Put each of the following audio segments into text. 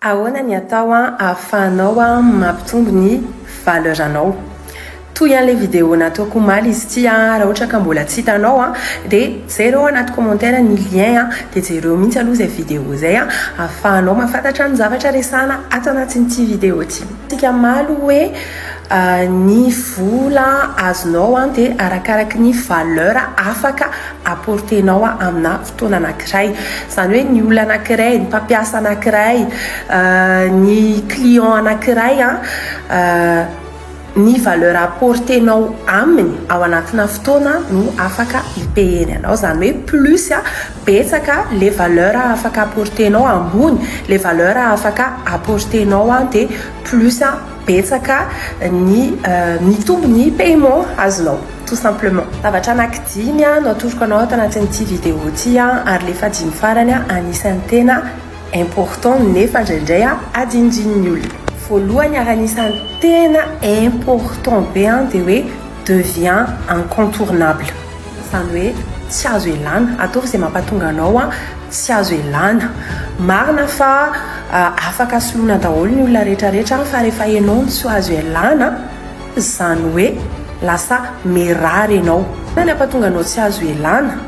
Ahoana ny atao ahafahanao mampitombo ny valeur anao? Toy an'ilay vidéo nataoko omaly izy ity, raha ohatra ka mbola tsy hitanao dia jereo anaty commentaire ny lien dia jereo mihitsy aloha izay vidéo izay ahafahanao mahafantatra ny zavatra resahana ato anatin'ity vidéo ity. Tsika omaly hoe ny vola azonao dia arakaraky ny valeur afaka apporter-nao amina fotoana anankiray. Izany hoe ny olona anankiray, ny mpampiasa anankiray, ny client anankiray, ny valeur apporter-nao aminy ao anatina fotoana no afaka hi-payer-ny anao. Izany hoe plus betsaka le valeur afaka apporter-nao, ambony le valeur afaka apporter-nao dia plus betsaka ny mitombo ny paiement azonao, tout simplement. Zavatra anankidimy no atoroko anao ato anatin'ity vidéo ity, ary le fahadimy farany anisan'ny tena important nefa indraindray adinodinon'ny olona. Voalohany ary anisan'ny tena important be dia hoe devient incontournable. Izany hoe tsy azo elana, ataovy izay mampatonga anao tsy azo elana. Marina fa afaka soloina daholo ny olona rehetrarehetra, fa rehefa ianao no tsy azo elana, izany hoe lasa mirary ianao. Inona ny hampatonga anao tsy azo elana?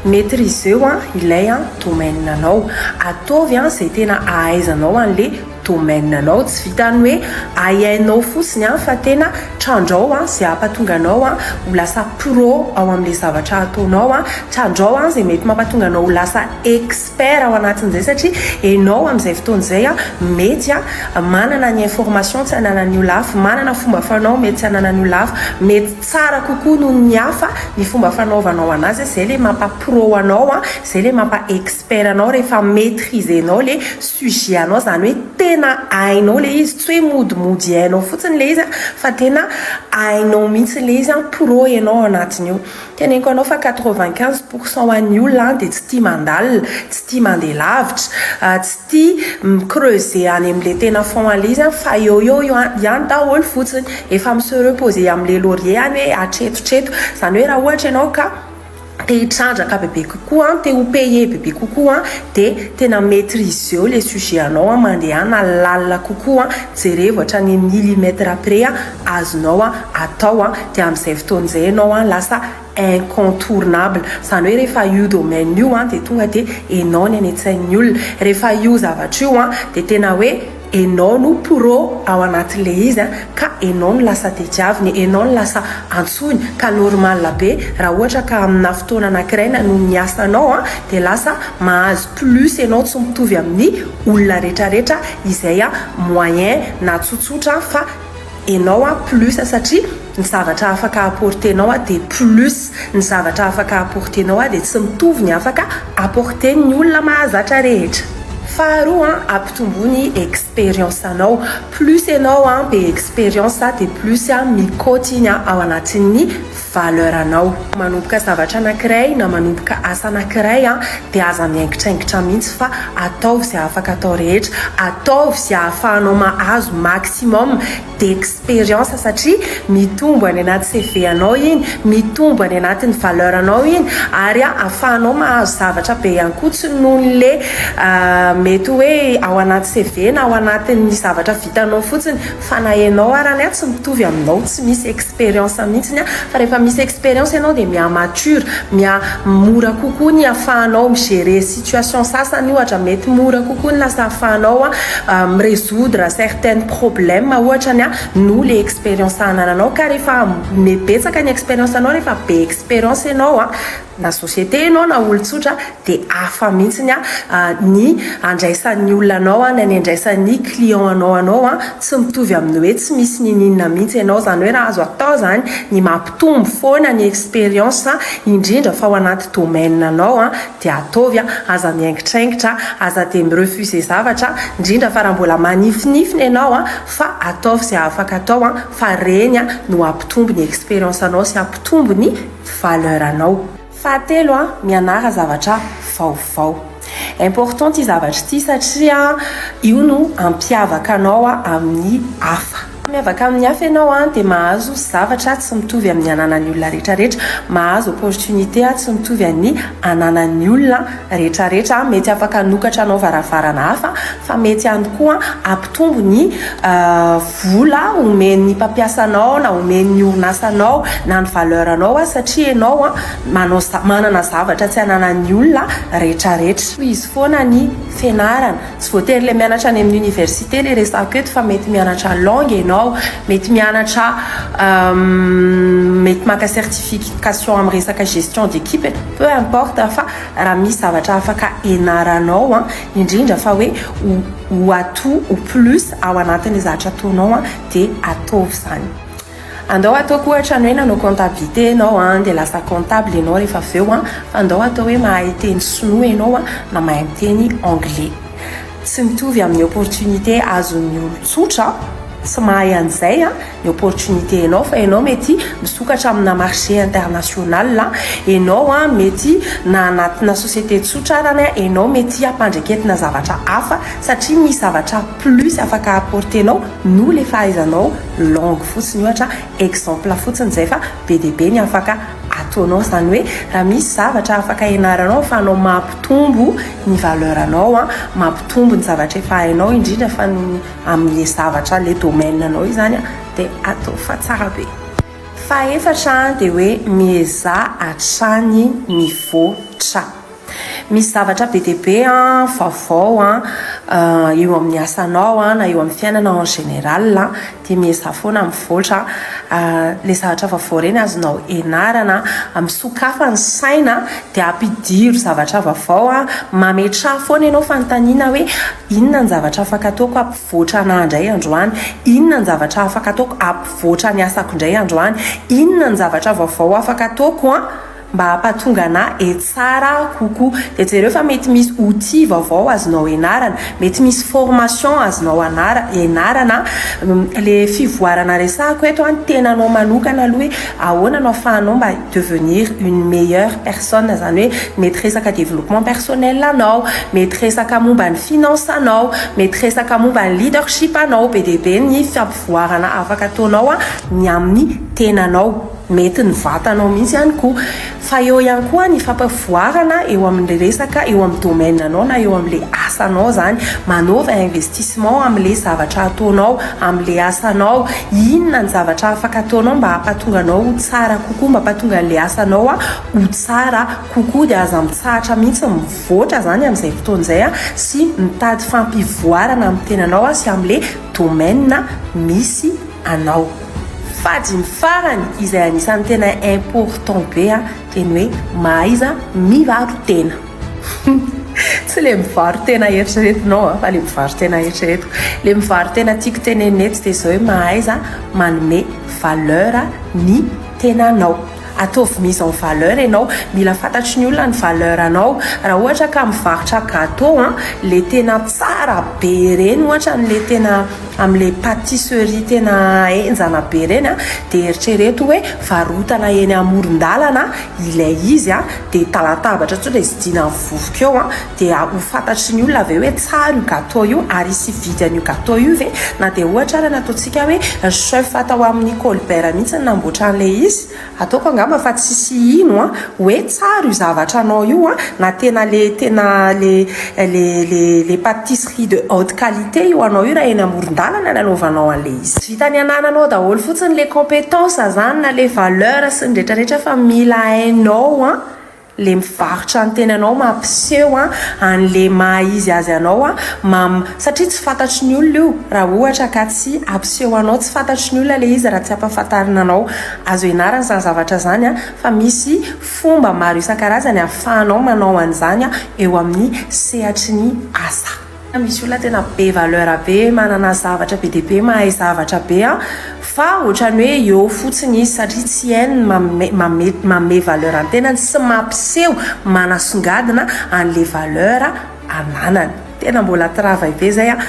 Maîtriseo ilay domaine anao. Ataovy izay tena ahaizanao an'ilay domaine anao. Tsy vitan'ny hoe haihainao fotsiny fa tena trandrao izay hampatonga anao ho lasa pro ao amin'ilay zavatra ataonao. Trandrao izay mety mampatonga anao ho lasa expert ao anatin'izay, satria ianao amin'izay fotoana izay mety manana ny information tsy ananan'ny olona hafa, manana fomba fanao mety tsy ananan'ny olona hafa, mety tsara kokoa noho ny hafa ny fomba fanaovanao anazy. Izay ilay mampa pro anao, izay ilay mampa expert anao rehefa maîtriser-nao ilay sujet anao. Izany hoe tena hainao ilay izy, tsy hoe modimody hainao fotsiny ilay izy fa tena hainao mihitsy ilay izy, pro ianao ao anatin'io. Teneniko anao fa 95% an'ny olona dia tsy tia mandalina, tsy tia mandeha lavitra, tsy tia mi-creuser any amin'ilay tena fond an'ilay izy fa eo eo ihany daholo fotsiny, efa mi-se reposer amin'ilay laurier any hoe hatretotreto. Izany hoe raha ohatra ianao ka te hitrandraka bebe kokoa, te ho payer bebe kokoa, dia tena maîtriser-o ilay sujet anao, mandehana lalina kokoa, jerevo hatrany millimètre près azonao atao, dia amin'izay fotoana izay ianao lasa incontournable. Izany hoe rehefa io domaine io dia tonga dia ianao ny any an-tsain'ny olona. Rehefa io zavatra io dia tena hoe ianao no pro ao anatin'ilay izy, ka ianao no lasa tediaviny, ianao no lasa antsoiny, ka normal be raha ohatra ka amina fotoana anankiray na noho ny asanao dia lasa mahazo plus ianao, tsy mitovy amin'ny olona rehetrarehetra izay moyen na tsotsotra, fa ianao plus satria ny zavatra afaka apporter-nao dia plus, ny zavatra afaka apporter-nao dia tsy mitovy ny afaka apporter-n'ny olona mahazatra rehetra. Faharoa, ampitombo ny expérience anao. Plus ianao be expérience dia plus mikaoty iny ao anatin'ny valeur anao. Manomboka zavatra anankiray na manomboka asa anankiray dia aza miaingitraingitra mihitsy fa ataovy izay afaka atao rehetra, ataovy izay ahafahanao mahazo maximum d'expérience, satria mitombo any anaty CV anao iny, mitombo any anatin'ny valeur anao iny, ary ahafahanao mahazo zavatra be ihany koa, tsy noho n'le mety hoe ao anaty CV na ao anatin'ny zavatra vitanao fotsiny, fa na ianao arany tsy mitovy aminao tsy misy expérience mihitsiny, fa rehefa misy expérience ianao dia miha mature, miha mora kokoa ny ahafahanao mi-gérer situation sasany ohatra, mety mora kokoa ny lasa ahafahanao mi-résoudre certains problèmes ohatra ny noho le expérience anananao. Ka rehefa mibetsaka ny expérience anao, rehefa be expérience ianao, na société ianao na olon-tsotra, dia hafa mihitsiny ny andraisan'ny olona anao, na ny andraisan'ny client anao, tsy mitovy amin'ny hoe tsy misy nininona mihitsy ianao. Izany hoe raha azo atao izany ny mampitombo foana ny expérience, indrindra fa ao anaty domaine anao, dia ataovy. Aza miaingitraingitra, aza dia mi-refuser zavatra, indrindra fa raha mbola manifinifiny ianao, fa ataovy izay afaka atao, fa reny no hampitombo ny expérience anao sy hampitombo ny valeur anao. Fahatelo, mianara zavatra vaovao. Important ity zavatra ity satria io no hampiavaka anao amin'ny hafa. Miavaka amin'ny hafa ianao an, dia mahazo zavatra tsy mitovy amin'ny ananan'ny olona rehetrarehetra, mahazo opportunité tsy mitovy an'ny ananan'ny olona rehetrarehetra, mety afaka hanokatra anao varavarana hafa fa mety ihany koa hampitombo ny vola omen'ny mpampiasa anao na omen'ny orinasa anao na ny valeur anao satria ianao manao manana zavatra tsy ananan'ny olona rehetrarehetra. Tohizo foana ny fianarana, Tsy voatery le mianatra any amin'ny université le resako eto fa mety mianatra langue ianao, mety mianatra mety maka certification amin'ny resaka gestion d'équipe, peu importe fa raha misy zavatra afaka ianaranao an, indrindra fa hoe ho ho atout ho plus ao anatin'le zavatra ataonao an dia ataovy izany. Andao ataoko ohatra ny hoe nanao comptabilité ianao an, dia lasa comptable ianao rehefa avy eo an, fa andao atao hoe mahay teny sinoa ianao an, na mahay miteny anglais. Tsy mitovy amin'ny opportunité azon'ny olon-tsotra tsy mahay an'izay an, ny opportunité ianao fa ianao mety misokatra amina marché international an, ianao an mety na anatina société tsotra arany an, ianao mety hampandreketina zavatra hafa satria misy zavatra plus afaka apporter-nao noho le fahaizanao langue fotsiny ohatra exemple fotsiny zay fa be dia be ny afaka ataonao zany hoe raha misy zavatra afaka ianaranao afahanao mampitombo ny valeur anao an mampitombo ny zavatra efa hainao indrindra fa ny amin'le zavatra le domaine anao io zany an dia ataovy fa tsara be. Fahaefatra dia hoe miezaha hatrany mivoatra. Misy zavatra be dia be vaovao eo amin'ny asanao na eo amin'ny fiainana en général dia miezaha foana mivoatra. Ilay zavatra vaovao ireny azonao ianarana, misokafa ny saina dia ampidiro zavatra vaovao, mametraha foana ianao fanontaniana hoe inona ny zavatra afaka ataoko hampivoatra anah indray androany, inona ny zavatra afaka ataoko hampivoatra ny asako indray androany, inona ny zavatra vaovao afaka ataoko an. Mba hampatonga anah e tsara kokoa. Dia jereo fa mety misy outil vaovao azonao ianarana, mety misy formation azonao anara ianarana, le fivoarana resahako eto an, tenanao manokana aloha hoe ahoana no afahanao mba devenir une meilleure personne, zany hoe mety resaka développement personnel anao, mety resaka momba ny finance anao, mety resaka momba ny leadership anao, be dia be ny fampivoarana afaka ataonao an ny amin'ny tenanao. Mety ny vatanao mihitsy ihany koa. Fa eo ihany koa ny fampivoarana eo amin'ilay resaka eo amin'ny domaine anao na eo amin'ilay asanao izany. Manaova investissement amin'ilay zavatra ataonao, amin'ilay asanao. Inona ny zavatra afaka ataonao mba hampatonga anao ho tsara kokoa, mba hampatonga an'ilay asanao ho tsara kokoa. Dia aza mitsahatra mihitsy mivoatra izany amin'izay fotoana izay sy mitady fampivoarana amin'ny tenanao sy amin'ilay domaine misy anao. Fady ny farany izay anisan'ny tena important be dia ny hoe mahaiza mivaro-tena. Tsy le mivaro-tena eritreretinao an, fa le mivaro-tena eritreretiko. Le mivaro-tena tiako tenenina eto dia izao hoe mahaiza manome valeur ny tenanao. Ataovy mise en valeur ianao, mila fantatry ny olona ny valeur anao. Raha ohatra ka mivarotra gateau an, le tena tsara be ireny ohatra ny le tena amin'ilay pâtisserie tena henjana be ireny an, dia eritrereto hoe varotana eny amoron-dalana ilay izy an, dia talatabatra tsotra izy dina ny vovoka eo an, dia ho fantatry ny olona ve hoe tsara io gateau io ary hisy hividy an'io gateau io ve na dia ohatra ary nataontsika hoe chef tao amin'ny Colbert mihitsy no namboatra an'ilay izy, Ataoko angamba fa tsisy hino an, hoe tsara io zavatra anao io an, na tena le tena le le le le patisserie de haute qualité io anao io raha eny amoron-dalana ny anaovanao an'le izy. Tsy vitan'ny anananao daholo fotsiny le compétence zany na le valeur sy ny retraretra fa mila hainao an, le mivarotra ny tenanao mampiseho anle maha izy azy anao mam satria tsy fantatry ny olona io raha ohatra ka tsy ampiseho anao tsy fantatry ny olona le izy raha tsy ampafantarina anao azo ianarana izany zavatra izany fa misy fomba maro isan-karazany ahafahanao manao an'izany eo amin'ny sehatry ny asa. Misy olona tena be valeur be, manana zavatra be dia be, mahay zavatra be an, fa ohatran'ny hoe eo fotsiny izy satria tsy hainy ny manome manome manome valeur ny tenany sy mampiseho, manasongadina an'ilay valeur ananany. Tena mbola travail be izay an,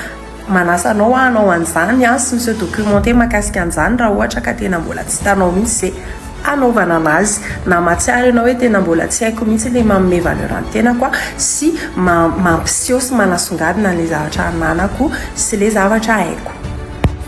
manasa anao aho hanao an'izany an, sy mi-se documenter mahakasika an'izany raha ohatra ka tena mbola tsy hitanao mihitsy izay hanaovana anazy na mahatsiaro ianao hoe tena mbola tsy haiko mihitsy ilay manome valeur ny tenako aho sy mampiseho sy manasongadina an'ilay zavatra ananako sy ilay zavatra haiko.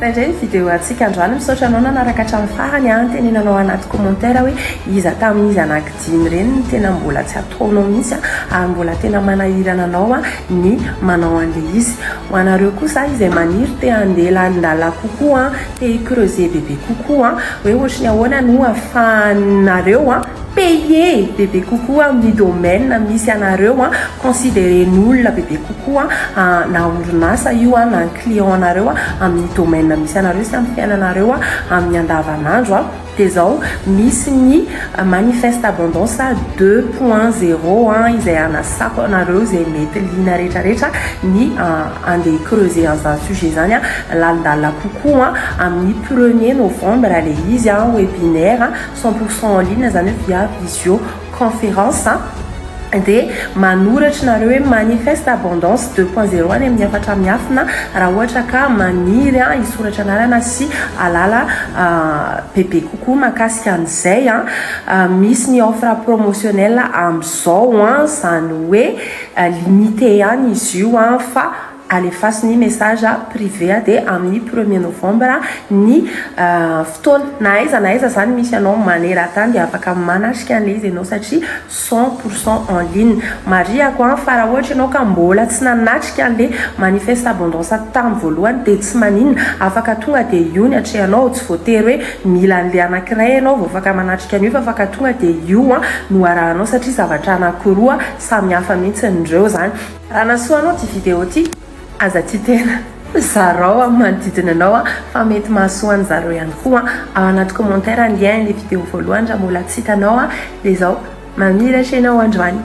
Zay indray ny vidéo antsika androany. Misaotra anao nanaraka hatramin'ny farany a. Tenenanao anaty commentaire hoe iza tamin'izy anankidimy ireny no tena mbola tsy ataonao mihitsy a, ary mbola tena manahirana anao a ny manao an'le izy. Ho anareo kosa izay maniry te handeha lalindalina kokoa, te hi-creuser bebe kokoa hoe ohatry ny ahoana no ahafahanareo a payer bebe kokoa amin'ny domaine misy anareo a, considérer-n'olona bebe kokoa, na orinasa io a, na ny client anareo a, amin'ny domaine misy anareo sy amin'ny fiainanareo a, amin'ny andavanandro a. Dia zao misy ny Manifeste Abondance 2.0 a, izay anasako anareo izay mety liana rehetrarehetra ny andeha creuser an'izany sujet zany a lalindalina kokoa amin'ny 1er novembre le izy a, webinaire 100% en ligne, zany hoe via visio conférence. Dia manoratra nareo hoe Manifeste Abondance 2.0 any amin'ny afatra miafina raha ohatra ka maniry a hisoratra anarana sy alala bebe kokoa mahakasika an'izay a. Misy ny offre promotionnel am'izao a, zany hoe limité ihany izy io a, fa alefaso ny message privé. Dia amin'ny 1er novembre ny fotoana. Na aiza na aiza zany misy anao maneran-tany dia afaka manatrika an'le izy ianao satria 100% en ligne. Mariako a, fa raha ohatra ianao ka mbola tsy nanatrika an'le Manifeste Abondance tamin'ny voalohany dia tsy maninona, afaka tonga dia io ny atrehanao. Tsy voatery hoe mila an'le anankiray ianao vao afaka manatrika an'io, fa afaka tonga dia io a no arahanao satria zavatra anankiroa samy hafa mihitsy nyreo zany. Raha nasoanao ty vidéo ty, aza ty tena zarao amin'ny manodidina anao a, fa mety mahasoa zareo ihany koa. Ao anaty commentaire ny lien le vidéo voalohany raha mbola tsy hitanao a. Dia zao mamiratra ianao androany.